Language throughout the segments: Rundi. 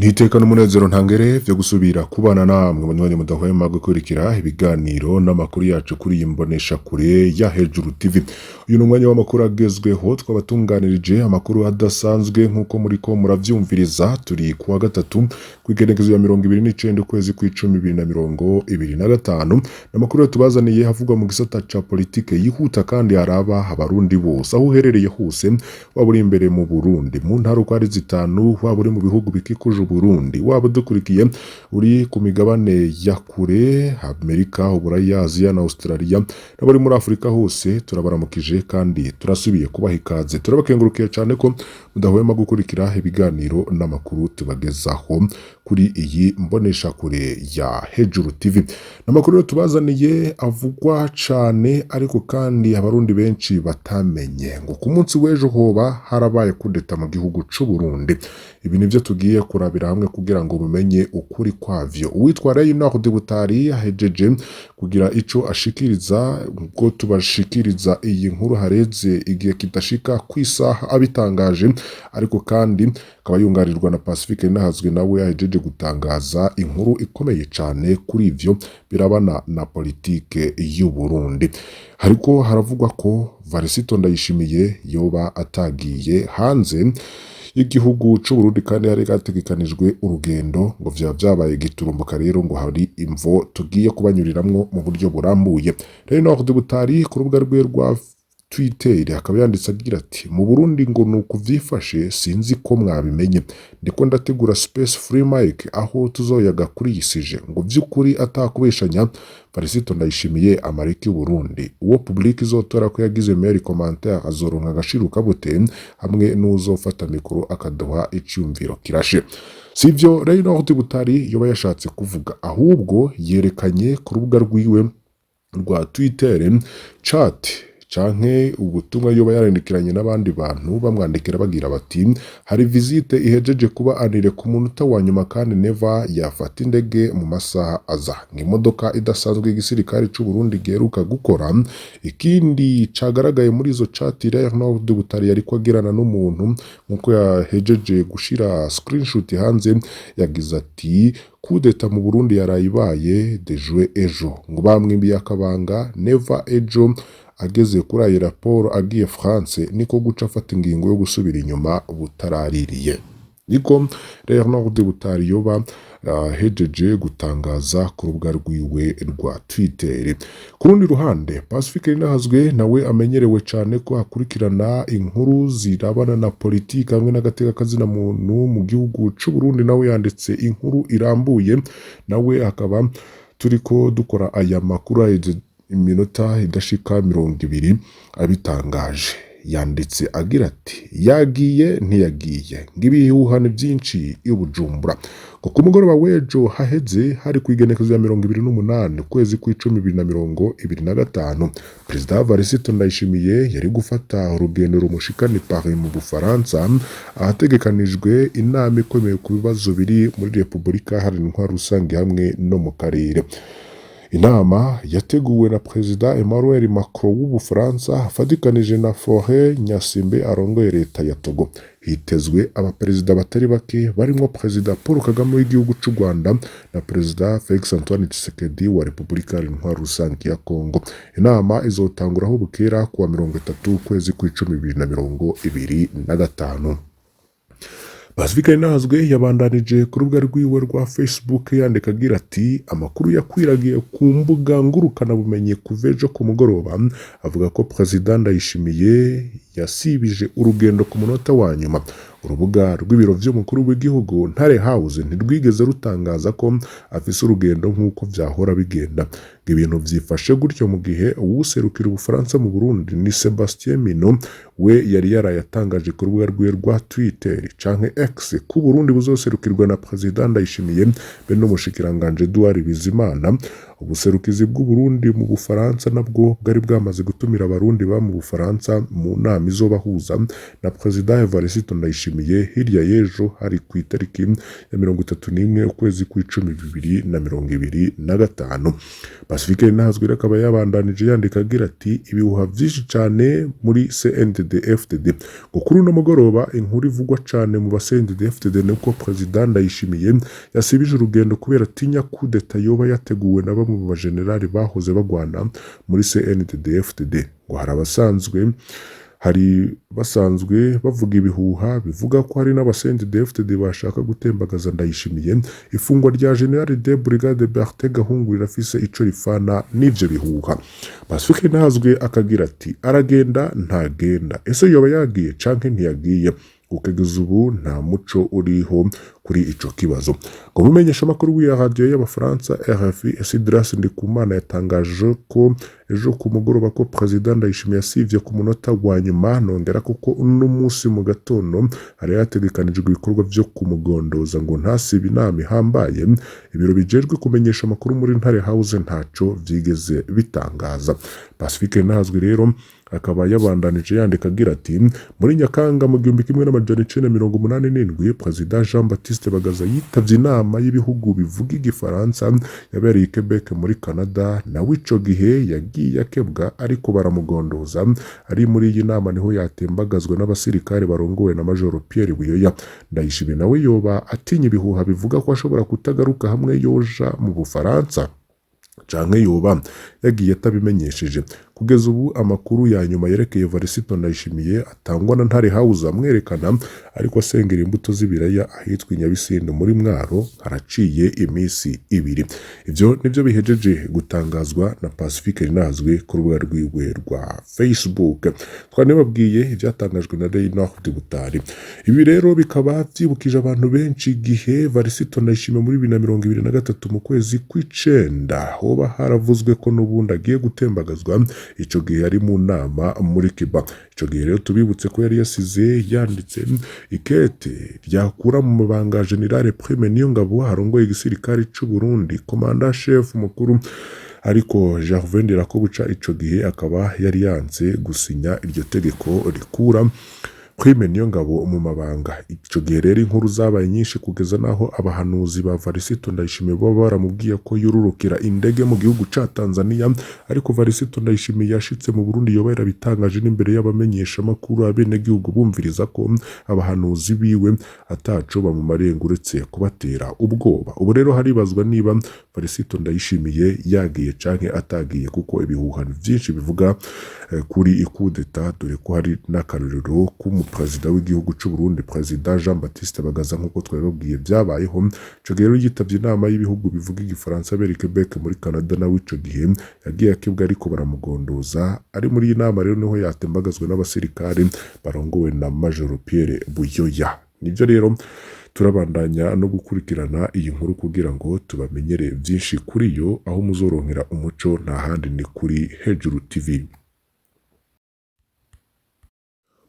N'iteka n'umunezero ntangere vyo gusubira kubana namwe banywanyi mudahwema gukurikira ibiganiro n'amakuru yacu kuri iyi mboneshakure ya Hejuru TV. Uyu ni umwanya w'amakuru agezweho twabatunganirije, amakuru adasanzwe nk'uko muriko muravyumviriza. Turi kuwa gatatu, kw'igenekezo ya 29 ukwezi kw'icumi 2025. N'amakuru tubazaniye havugwa mu gisata ca politike yihuta kandi araba Abarundi bose aho uherereye hose, waba uri imbere mu Burundi mu ntara uko ari zitanu, waba uri mu bihugu bikikuje Burundi, waba udukurikiye uri ku migabane ya kure, Amerika, Uburaya, Aziya na Australia, n'abari muri Afurika hose, turabaramukije kandi turasubiye kubaha ikaze. Turabakengurukiye cyane ko mudahwema gukurikira ibiganiro n'amakuru tubagezaho kuri iyi mboneshakure ya Hejuru TV. N'amakuru rero tubazaniye avugwa cane, ariko kandi Abarundi benshi batamenye ngo ku munsi w'ejo hoba harabaye kudeta mu gihugu c'u Burundi. Ibi nivyo tugiye kurabira hamwe kugira ngo mumenye ukuri kwavyo. Uwitwa Reynard Butari ahejeje kugira ico ashikiriza. Ubwo tubashikiriza iyi nkuru, hareze igihe kidashika kw'isaha abitangaje, ariko kandi akaba yunganirwa na Pacifique Nahazwe, nawe yahejeje gutangaza inkuru ikomeye cane kuri ivyo birabana na politike y'u Burundi. Hariko haravugwa ko Varisito Ndayishimiye yoba atagiye hanze y'igihugu c'u Burundi kandi hari hategekanijwe urugendo, ngo vyaba vyabaye giturumbuka. Rero ngo hari imvo tugiye kubanyuriramwo mu buryo burambuye. Reynard Butari ku rubuga rwe rwa Twitter akaba yanditse agira ati: "Mu Burundi ngo nuku vyifashe, sinzi ko mwabimenye. Ndiko ndategura space free mic aho tuzoyaga kuri iyi sujet. Ngo vy'ukuri atakubeshanya, Varisito Ndayishimiye amariki y'Uburundi? Uwo public izotora ko yagize meilleur commentaire azoronka agashiro kabute hamwe n'uzofata mikoro akaduha iciyumviro kirashe." Sivyo Reynard Butari yoba yashatse kuvuga, ahubwo yerekanye ku rubuga rwiwe rwa Twitter chat canke ubutumwa yoba yarandikiranye n'abandi bantu, bamwandikira bagira bati: "Hari visite ihejeje kuba annulée ku munota wa nyuma kandi Neva yafata indege mu masaha aza, nk'imodoka idasanzwe y'igisirikare c'u Burundi giheruka gukora." Ikindi cagaragaye muri izo chat Reynard Butari yariko agirana n'umuntu, nkuko yahejeje gushira screenshot hanze, yagize ati: "Kudeta mu Burundi yarayibaye déjouée ejo, ngo bamwimbiye akabanga Neva ejo ageze kuri ayo raporo agiye France, niko guca afata ingingo yo gusubira inyuma butaraririye." Niko Reynard Butari yoba ahejeje gutangaza ku rubuga rwiwe rwa Twitter. Ku rundi ruhande, Pacifique Ninahazwe nawe amenyerewe cyane ko akurikirana inkuru zirabana na politiki hamwe n'agateka kazina muntu mu gihugu c'u Burundi, nawe yanditse inkuru irambuye. Nawe akaba turiko dukora aya makuru aheze iminota idashika 20 abitangaje. Yanditse agira ati: "Yagiye ntiyagiye, ngo ibihuha ni byinshi i Bujumbura." Ngo ku mugoroba w'ejo haheze, hari ku igenekerezo ya 28 ukwezi kw'icumi 2025, Perezida Varisito Ndayishimiye yari gufata urugendo rumushikana i Paris mu Bufaransa, ahategekanijwe inama ikomeye ku bibazo biri muri Repubulika Iharanira Intwaro Rusange hamwe no mu karere. Inama yateguwe na Perezida Emmanuel Macron w'Ubufaransa afatikanije na Faure Gnassingbé arongoye leta ya Togo. Hitezwe abaperezida batari bake barimo Perezida Paul Kagame w'igihugu c'u Rwanda na Perezida Felix Antoine Tshisekedi wa Repubulika Iharanira Intwaro Rusange ya Kongo. Inama izotangura aho bukera kuwa 30 ukwezi kw'icumi 2025. Pacifique Ninahazwe yabandanije ku rubuga rwiwe rwa Facebook yandika agira ati: "Amakuru yakwiragiye ku mbuga ngurukanabumenyi kuva ejo ku mugoroba avuga ko Perezida Ndayishimiye yasibije urugendo ku munota wa nyuma. Urubuga rw'ibiro vy'umukuru w'igihugu, Ntare House, ntirwigeze rutangaza ko afise urugendo nk'uko vyahora bigenda." Ngo ibintu vyifashe gutyo mu gihe uwuserukira Ubufaransa mu Burundi ni Sebastien Mino, we yari yarayatangaje ku rubuga rwiwe rwa Twitter canke X ko Uburundi buzoserukirwa na Perezida Ndayishimiye be n'umushikiranganje Edouard Bizimana. Ubuserukizi bw'Uburundi mu Bufaransa nabwo bwari bwamaze gutumira abarundi ba mu Bufaransa mu nama izobahuza na Perezida Evariste Ndayishimiye hirya y'ejo, hari ku itariki ya 31 ukwezi kw'icumi 2025. Pacifique Ntazwira akaba yabandanije yandika agira ati: "Ibihuha vyinshi cane muri CNDD FDD." Ngo kuri uno mugoroba inkuru ivugwa cane mu ba CNDD FDD ni uko Perezida Ndayishimiye yasibije urugendo kubera atinya kudeta yoba yateguwe na bamwe mu bajenerali bahoze bagwana muri CNDD FDD. Ngo hari abasanzwe hari basanzwe bavuga ibihuha bivuga ko hari n'aba CNDD FDD bashaka gutembagaza Ndayishimiye. Ifungwa rya General de Brigade Bertin Gahungu rirafise ico rifana n'ivyo bihuha. Pacifique Ntazwe akagira ati: "Aragenda, ntagenda, ese yoba yagiye canke ntiyagiye? Kugeza ubu nta muco uriho kuri ico kibazo." Ngo mumenyesha amakuru w'iya radiyo y'Abafaransa RFI, Esdras Ndikumana, yatangaje ko ejo ku mugoroba ko Perezida Ndayishimiye yasivye ku munota wa nyuma, nongera kuko uno munsi mu gatondo hari hategekanijwe ibikorwa vyo kumugondoza ngo ntasibe inama ihambaye. Ibiro bijejwe kumenyesha amakuru muri Ntare House ntaco vyigeze bitangaza. Pacifique Ntazwi rero akaba yabandanije yandika agira ati: "Muri Nyakanga mu 1987, Perezida Jean Baptiste Bagaza yitavye inama y'ibihugu bivuga igifaransa yabereye i Quebec muri Canada. Nawe ico gihe yagiye akebwa, ariko baramugondoza. Ari muri iyi nama niho yatembagazwa n'abasirikare barongowe na Majoro Pierre Buyoya. Ndayishimiye nawe yoba atinya ibihuha bivuga ko ashobora kutagaruka hamwe yoja mu Bufaransa, canke yoba yagiye atabimenyesheje. Kugeza ubu amakuru ya nyuma yerekeye Evariste Ndayishimiye atangwa na Ntare House amwerekana ariko asengera imbuto z'ibiraya ahitwa i Nyabisindu muri Mwaro, haraciye iminsi 2." Ivyo nivyo bihejeje gutangazwa na Pacifique Rinazwe ku rubuga rwiwe rwa Facebook. Twanababwiye ivyatangajwe na Reynard Butari. Ibi rero bikaba vyibukije abantu benshi igihe Evariste Ndayishimiye muri 2023 mu kwezi kw'icenda hoba haravuzwe ko n'ubundi agiye gutembagazwa. Ico gihe yari mu nama muri Cuba. Ico gihe rero tubibutse ko yari yasize yanditse ikete ryakura mu mabanga General Prime Niyongabo arongoye igisirikare c'u Burundi, commandant chef mukuru, ariko Gervais Ndirakobuca ico gihe akaba yari yanze gusinya iryo tegeko rikura Prime Niyongabo mu mabanga. Ico gihe rero inkuru zabaye nyinshi kugeza naho abahanuzi ba Varisito Ndayishimiye baba baramubwiye ko yururukira indege mu gihugu ca Tanzania, ariko Varisito Ndayishimiye yashitse mu Burundi yoba yarabitangaje n'imbere y'abamenyeshamakuru, abenegihugu bumviriza ko abahanuzi biwe ataco bamumariye ngo uretse kubatera ubwoba. Ubu rero haribazwa niba Varisito Ndayishimiye yagiye canke atagiye, kuko ibihuha vyinshi bivuga kuri ikudeta, dore ko hari n'akarorero k'umuperezida w'igihugu c'u Burundi, Perezida Jean Baptiste Bagaza, nk'uko twabibabwiye byabayeho. Ico gihe rero yitavye inama y'ibihugu bivuga igifaransa beri Quebec muri Canada, nawe ico gihe yagiye akebwa ariko baramugondoza. Ari muri iyi nama rero niho yatembagazwa n'abasirikare barongowe na Major Pierre Buyoya. Nivyo rero turabandanya no gukurikirana iyi nkuru kugira ngo tubamenyere byinshi kuri yo. Aho muzoronkera umuco nta handi ni kuri Hejuru TV.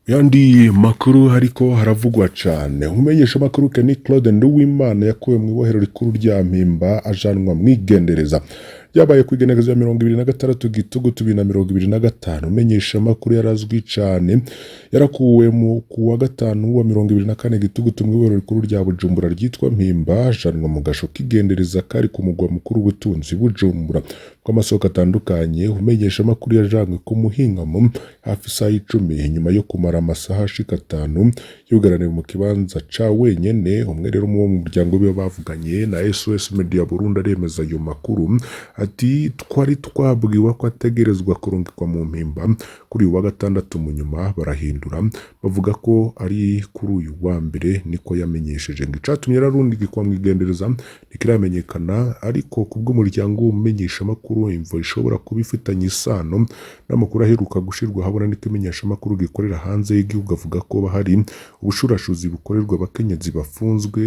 Yandi makuru hariko haravugwa cane, umumenyesha makuru Kenny Claude Nduwimana yakuwe mu ibohero rikuru rya Mpimba ajanwa mwigendereza. Byabaye ku igenekerezo ya 26 Gitugutu 2025. Umenyesha makuru yarazwi cane yarakuwe mu kuwa gatanu wa 24 Gitugutu mu ibohero rikuru rya Bujumbura ryitwa Mpimba, ajanwa mu gasho k'igendereza kari ku mugwa mukuru w'ubutunzi Bujumbura. Bw'amasoko atandukanye, umenyesha makuru yajanywe ku muhingamo hafi isaha 10 nyuma yo kumara amasaha ashika 5 yugaraniwe mu kibanza ca wenyene. Umwe rero mu muryango wiwe bavuganye na SOS Media Burundi aremeza ayo makuru, ati: "Twari twabwiwe ko ategerezwa kurungikwa mu Mpimba kuri uyu wa gatandatu, mu nyuma barahindura bavuga ko ari kuri uyu wa mbere," niko yamenyesheje. Ngo icatumye yararungikwa mu igendereza ntikiramenyekana, ariko kubw'umuryango w'umumenyeshamakuru imvo ishobora kuba ifitanye isano n'amakuru aheruka gushirwa ahabona n'ikimenyeshamakuru gikorera hanze y'igihugu, avuga ko hari ubushurashuzi bukorerwa abakenyezi bafunzwe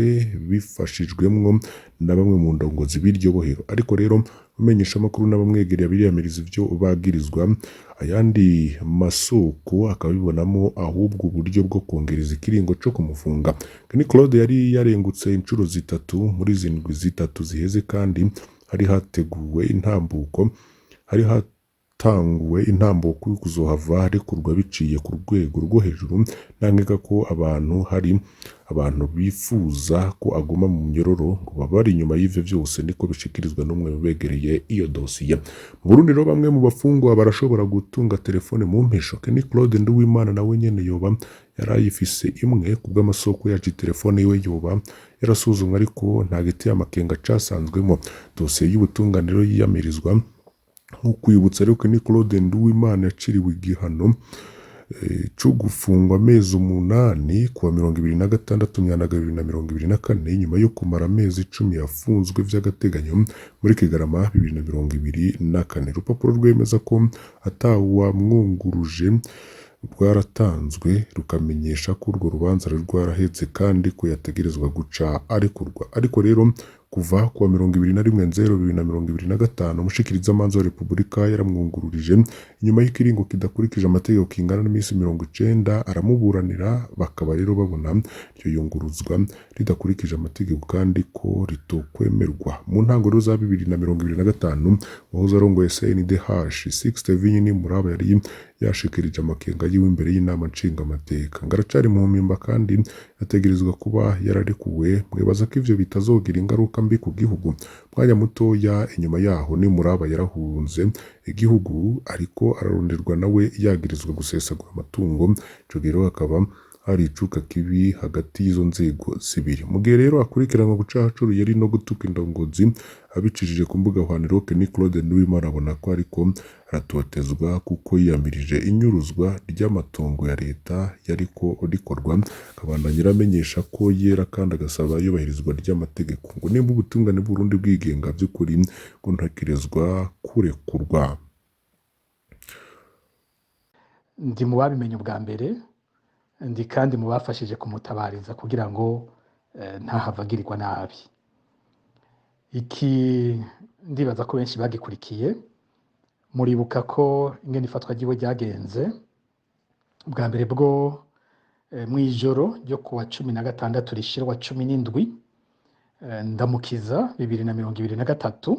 bifashijwemwo na bamwe mu ndongozi b'iryo bohero. Ariko rero umenyeshamakuru n'abamwegereye biriyamiriza ivyo bagirizwa, ayandi masoko akabibonamo ahubwo uburyo bwo kongereza ikiringo co kumufunga. Kenny Claude yari yarengutse inshuro zitatu muri zindwi 3 ziheze kandi hari hateguwe intambuko hari hatanguwe intambuko yo kuzohava arekurwa biciye ku rwego rwo hejuru. Ntankeka ko abantu hari abantu bifuza ko aguma mu munyororo ngo baba bari inyuma y'ivyo vyose, niko bishikirizwa n'umwe mu begereye iyo dosiye. Mu Burundi rero, bamwe mu bafungwa barashobora gutunga telefone mu mpisho. Kenny Claude Nduwimana nawe nyene yoba yarayifise imwe. Ku bw'amasoko yacu, telefone yiwe yoba yarasuzumwe, ariko nta giteye amakenga casanzwemo. Dosiye y'ubutungane rero yiyamirizwa nko kwibutsa rero, Kenny Claude Nduwimana yaciriwe igihano co gufungwa amezi 8 kuwa 26 Myandagaro 2024, nyuma yo kumara amezi 10 yafunzwe vy'agateganyo muri Kigarama 2024. Urupapuro rwemeza ko atawamwunguruje rwaratanzwe, rukamenyesha ko urwo rubanza rwari rwaraheze kandi ko yategerezwa guca arekurwa. Ariko rero kuva kuwa 21 Nzero 2025, umushikirizamanza wa Repubulika yaramwungururije inyuma y'ikiringo kidakurikije amategeko kingana n'iminsi 90, aramuburanira. Bakaba rero babona iryo yunguruzwa ridakurikije amategeko kandi ko ritokwemerwa. Mu ntango rero za 2025, uwahoze arongoye CNDH Sixte Vinyini Muraba yari yashikirije amakenga yiwe imbere y'inama nshingamateka, ngo aracari mu mpimba kandi ategerezwa kuba yararekuwe. Mwibaza ko ivyo bitazogira ingaruka mbi ku gihugu? Mwanya mutoya inyuma yaho ni Muraba yarahunze igihugu, ariko araronderwa nawe yagirizwa gusesagura amatungo. Ico gihe rero hakaba hari icuka kibi hagati y'izo nzego zibiri. Mu gihe rero akurikiranwa ku caha c'uruyeri no gutuka indongozi abicishije ku mbuga hwaniro, Kenny Claude Nduwimana abona ko ariko aratotezwa kuko yiyamirije inyuruzwa ry'amatongo ya leta yariko rikorwa, akabandanya amenyesha ko yera kandi agasaba iyubahirizwa ry'amategeko, ngo nimba ubutungane bw'Uburundi bwigenga by'ukuri ngo ntakerezwa kurekurwa. Ndi mu babimenye ubwa mbere, ndi kandi mu bafashije kumutabariza kugira ngo ntahava agirirwa nabi. Iki ndibaza ko benshi bagikurikiye, muribuka ko ingene ifatwa ryiwe ryagenze. Bwa mbere bwo mw'ijoro ryo kuwa 16 rishirwa 17 Ndamukiza 2023,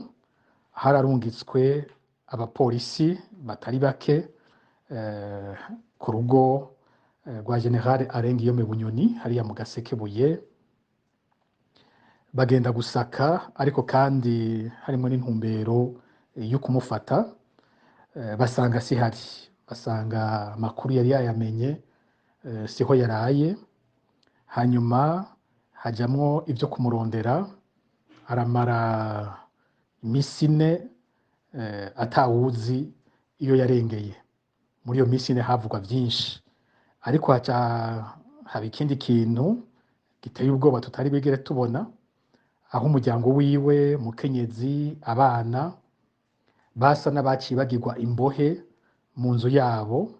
hararungitswe abapolisi batari bake ku rugo rwa Général Alain Guillaume Bunyoni hariya mu Gasekebuye, bagenda gusaka, ariko kandi harimo n'intumbero yo kumufata. Basanga sihari, basanga amakuru yari yayamenye, siho yaraye. Hanyuma hajamwo ibyo kumurondera, aramara iminsi 4 atawuzi iyo yarengeye. Muri iyo minsi 4 havugwa byinshi, ariko haca haba ikindi kintu giteye ubwoba tutari bwigere tubona, aho umuryango wiwe, umukenyezi, abana, basa n'abaciye bagirwa imbohe mu nzu yabo.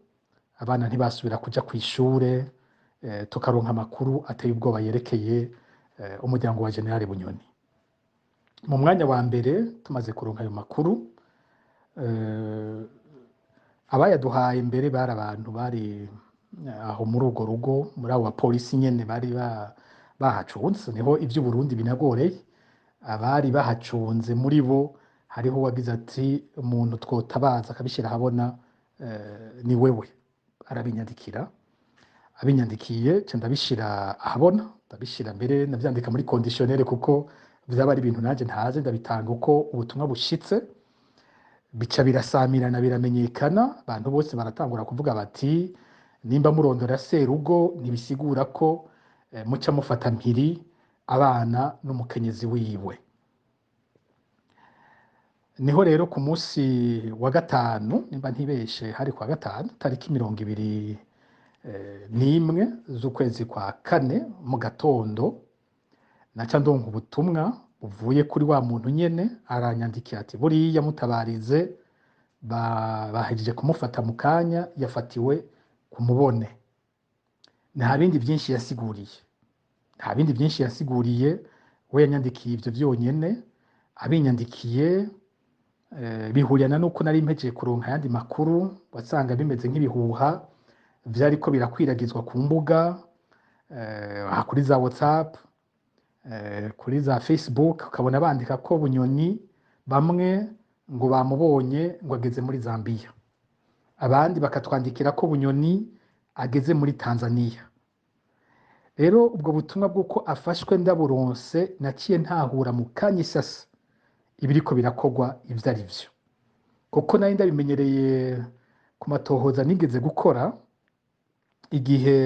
Abana ntibasubira kuja kw'ishure. Tukaronka amakuru ateye ubwoba yerekeye umuryango wa Général Bunyoni. Mu mwanya wa mbere tumaze kuronka ayo makuru, abayaduhaye mbere bari abantu bari aho muri urwo rugo, muri abo bapolisi nyene bari bahacunze. Niho ivy'Uburundi binagoreye. Abari bahacunze, muri bo hariho uwagize ati: "Umuntu twotabaza akabishyira ahabona ni wewe." Arabinyandikira. Abinyandikiye nca ndabishira ahabona, ndabishira mbere ndavyandika muri conditionnel, kuko vyaba ari ibintu nanje ntazi, ndabitanga uko ubutumwa bushitse. Bica birasamirana, biramenyekana, abantu bose baratangura kuvuga bati: "Nimba murondora serugo, ntibisigura ko muca mufata mpiri abana n'umukenyezi wiwe." Niho rero ku munsi wa gatanu, nimba ntibeshe hari kwa gatanu, tariki 21 z'ukwezi kwa kane, mu gatondo naca ndonka ubutumwa buvuye kuri wa muntu nyene. Aranyandikiye ati: "Buriya mutabarize, bahejeje kumufata mu kanya, yafatiwe ku Mubone." Nta bindi byinshi yasiguriye, nta bindi byinshi yasiguriye, we yanyandikiye ivyo vyonyene. Abinyandikiye bihurirana nuko nari mpejeje kuronka ayandi makuru wasanga bimeze nk'ibihuha vyariko birakwiragizwa ku mbuga, aha kuri za WhatsApp, kuri za Facebook, ukabona bandika ko Bunyoni Bamwe ngo bamubonye ngo ageze muri Zambia, abandi bakatwandikira ko Bunyoni ageze muri Tanzania. Rero ubwo butumwa bw'uko afashwe ndaburonse, naciye ntahura mu kanya isasa ibiriko birakogwa ivyo ari vyo, kuko nari ndabimenyereye ku matohoza nigeze gukora igihe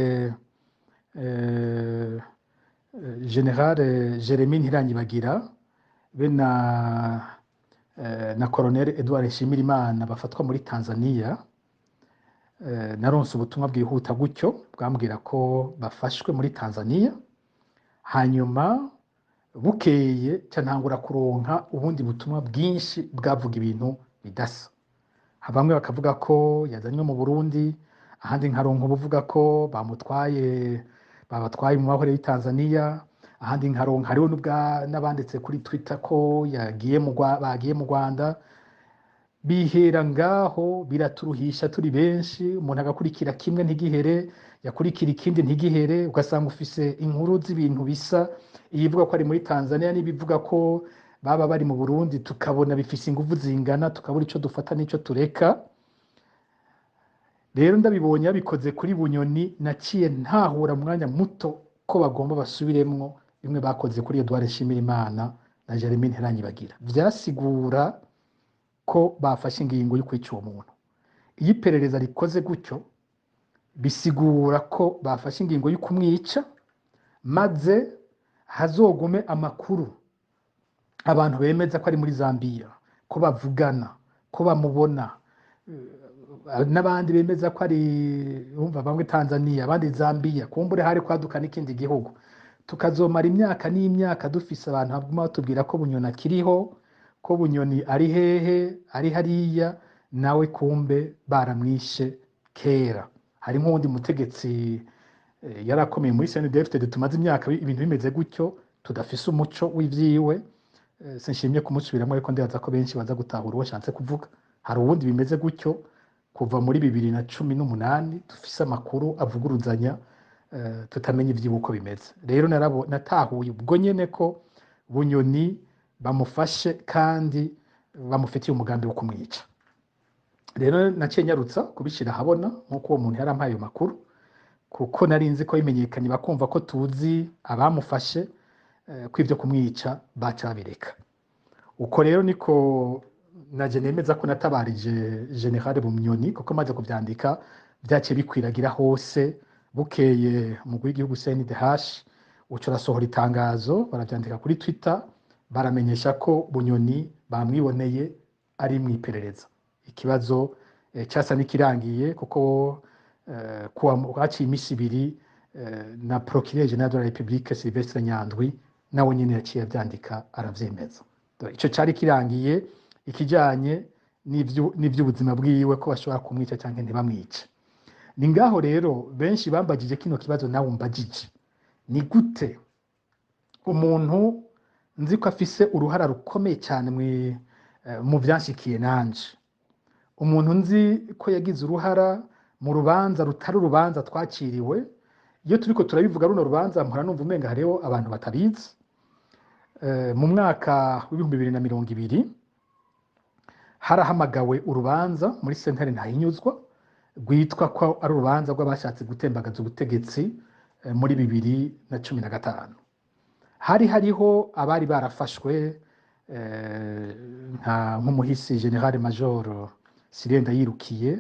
Général Jeremy Ntiranyibagira be na Colonel Edouard Nshimirimana bafatwa muri Tanzania. Naronse ubutumwa bwihuta gutyo bwambwira ko bafashwe muri Tanzania. Hanyuma bukeye ca ntangura kuronka ubundi butumwa bwinshi bwavuga ibintu bidasa. Bamwe bakavuga ko yazanywe mu Burundi, ahandi nkaronka ubuvuga ko babatwaye mu mahoro y'i Tanzania, ahandi nkaronka hariho n'abanditse kuri Twitter ko bagiye mu Rwanda. Bihera ngaho biraturuhisha turi benshi, umuntu agakurikira kimwe ntigihere, yakurikira ikindi ntigihere, ugasanga ufise inkuru z'ibintu bisa, iyivuga ko ari muri Tanzania n'ibivuga ko baba bari mu Burundi, tukabona bifise inguvu zingana, tukabura ico dufata n'ico tureka. Rero ndabibonye babikoze kuri Bunyoni, naciye ntahura mu mwanya muto ko bagomba basubiremwo bimwe bakoze kuri Edouard Nshimirimana na Jeremy Ntiranyibagira. Vyasigura ko bafashe ingingo yo kwica uwo muntu. Iyo iperereza rikoze gutyo, bisigura ko bafashe ingingo yo kumwica, maze hazogume amakuru abantu bemeza ko ari muri Zambia, ko bavugana, ko bamubona, n'abandi bemeza ko ari, urumva, bamwe Tanzania, abandi Zambia, kumbure hari kwaduka n'ikindi gihugu. Tukazomara imyaka n'imyaka dufise abantu baguma batubwira ko Bunyoni akiriho, ko Bunyoni ari hehe, ari hariya, nawe kumbe baramwishe kera. Hari nk'uwundi mutegetsi yarakomeye muri CNDD-FDD, tumaze imyaka ibintu bimeze gutyo tudafise umuco w'ivyiwe. Sinshimye kumusubiramwo, ariko ndibaza ko benshi baza gutahura uwo nshatse kuvuga. Hari uwundi bimeze gutyo kuva muri 2018, dufise amakuru avuguruzanya, tutamenya ivyiwe uko bimeze. Rero natahuye ubwo nyene ko Bunyoni bamufashe kandi bamufitiye umugambi wo kumwica. Rero naciye nyarutsa kubishira ahabona nk'uko uwo muntu yarampaye ayo makuru, kuko nari nzi ko bimenyekanye bakumva ko tuzi abamufashe, ko ivyo kumwica baca babireka. Uko rero niko naje nemeza ko natabarije General Bunyoni, kuko maze kuvyandika vyaciye bikwiragira hose. Bukeye umugwi w'igihugu CNDH uca urasohora itangazo, baravyandika kuri Twitter, baramenyesha ko Bunyoni bamwiboneye ari mw'iperereza. Ikibazo casa n'ikirangiye, kuko haciye imisi ibiri na Procureur Général de la République Sylvestre Nyandwi nawe nyene yaciye avyandika aravyemeza. Ico cari kirangiye ikijanye n'ivy'ubuzima bwiwe, ko bashobora kumwica canke ntibamwice. Ni ngaho rero benshi bambajije kino kibazo nawe umbajije: ni gute umuntu nzi ko afise uruhara rukomeye cyane mu vyanshikiye nanje, umuntu nzi ko yagize uruhara mu rubanza rutari urubanza twakiriwe, iyo turiko turabivuga runo rubanza mpora numva umenga hariho abantu batabizi. Mu mwaka w'2020 harahamagawe urubanza muri sentare Ntahinyuzwa rwitwa ko ari urubanza rw'abashatse gutembagaza ubutegetsi muri 2015. Hari hariho abari barafashwe, nk'umuhisi Général Major Cyprien Ndayirukiye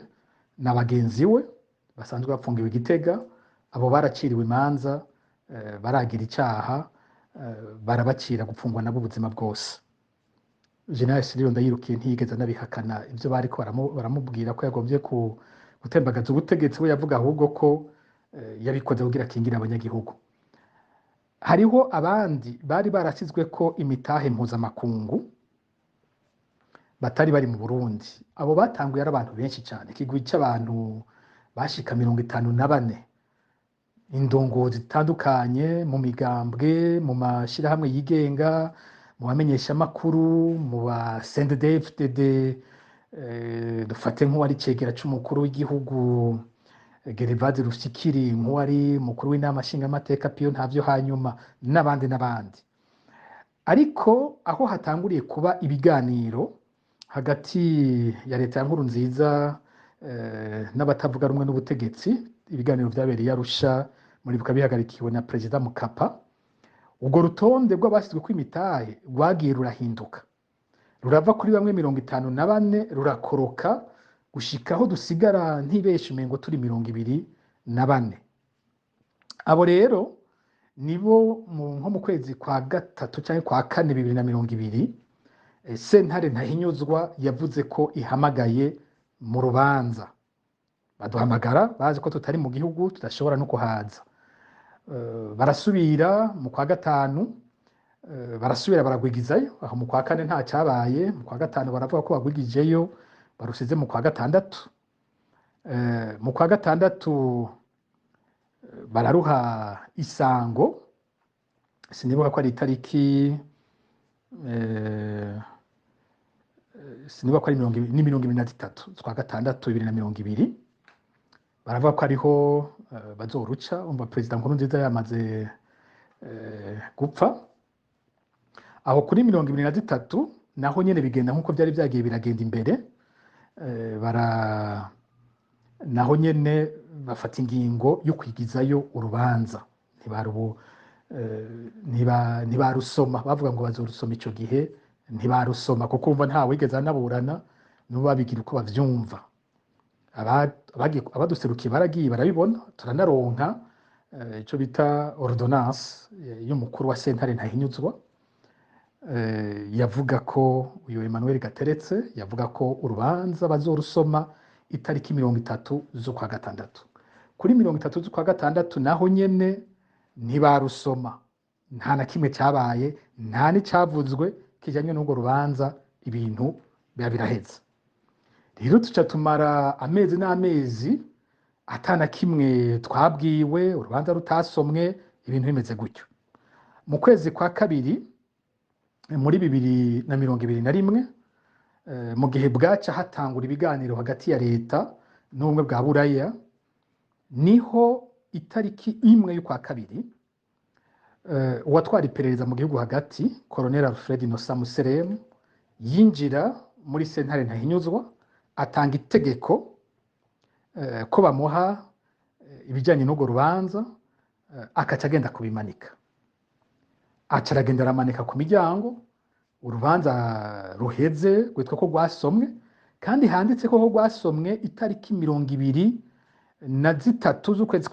na bagenzi we basanzwe bapfungiwe i Gitega. Abo baraciriwe imanza, baragira icaha, barabacira gupfungwa nabo ubuzima bwose. Général Cyprien Ndayirukiye ntiyigeze anabihakana ibyo bariko baramubwira ko yagombye gutembagaza ubutegetsi. We yavuga ahubwo ko yabikoze kugira akingire abanyagihugu. Hariho abandi bari barasizwe ko imitahe mpuzamakungu batari bari mu Burundi. Abo batanguye ari abantu benshi cyane, ikigwi cy'abantu bashika 54, indongozi zitandukanye mu migambwe, mu mashirahamwe yigenga, mu bamenyeshamakuru, mu ba CNDD-FDD, dufate nk'uwari cegera c'umukuru w'igihugu Gervase Rufyikiri, nk'uwari umukuru w'inama nshingamateka Pio Ntavyo, hanyuma n'abandi n'abandi. Ariko aho hatanguriye kuba ibiganiro hagati ya leta ya Nkurunziza n'abatavuga rumwe n'ubutegetsi, ibiganiro vyabereye Arusha, muribuka, bihagarikiwe na Perezida Mukapa, urwo rutonde rw'abashyizweko imitahe rwagiye rurahinduka, rurava kuri bamwe 54, rurakoroka gushika aho dusigara, ntibeshe, umengo turi 24. Abo rero nibo nko mu kwezi kwa gatatu canke kwa kane 2020, sentare ntahinyuzwa yavuze ko ihamagaye mu rubanza. Baduhamagara bazi ko tutari mu gihugu, tudashobora no kuhaza. Barasubira mu kwa gatanu, barasubira baragwigizayo. Aho mu kwa kane nta cyabaye, mu kwa gatanu baravuga ko bagwigijeyo, barusize mu kwa gatandatu. Mu kwa gatandatu bararuha isango, sinibuka ko ari itariki, sinibuka ko ari ni 23 z'ukwa gatandatu 2020. Baravuga ko ariho bazoruca. Umva, Perezida Nkurunziza yamaze gupfa. Aho kuri 23 naho nyene bigenda nk'uko byari byagiye biragenda imbere. Bara naho nyene bafata ingingo yo kwigizayo urubanza, ntibarubu ntibarusoma. Bavuga ngo bazorusoma ico gihe, ntibarusoma, kuko umva nta wigeze anaburana, n'ubu babigira uko bavyumva. Abaduserukiye baragiye barabibona, turanaronka ico bita ordonnance y'umukuru wa sentare ntahinyuzwa, yavuga ko uyu Emmanuel Gateretse, yavuga ko urubanza bazorusoma itariki 30 z'ukwa gatandatu. Kuri 30 z'ukwa gatandatu naho nyene ntibarusoma, nta na kimwe cyabaye, nta n'icavuzwe kijanye n'urwo rubanza. Ibintu biba biraheze. Rero tuca tumara amezi n'amezi ata na kimwe twabwiwe, urubanza rutasomwe, ibintu bimeze gutyo. Mu kwezi kwa kabiri muri 2021, mu gihe bwaca hatangura ibiganiro hagati ya leta n'Ubumwe bwa Buraya, niho itariki 1 y'ukwa kabiri, uwatwara iperereza mu gihugu hagati, Colonel Alfred Innocent Museremu, yinjira muri sentare ntahinyuzwa, atanga itegeko ko bamuha ibijyanye n'urwo rubanza, akaca agenda kubimanika. Aca aragenda aramanika ku miryango urubanza ruheze, rwitwa ko rwasomwe, kandi handitse ko rwasomwe itariki 23 z'ukwezi.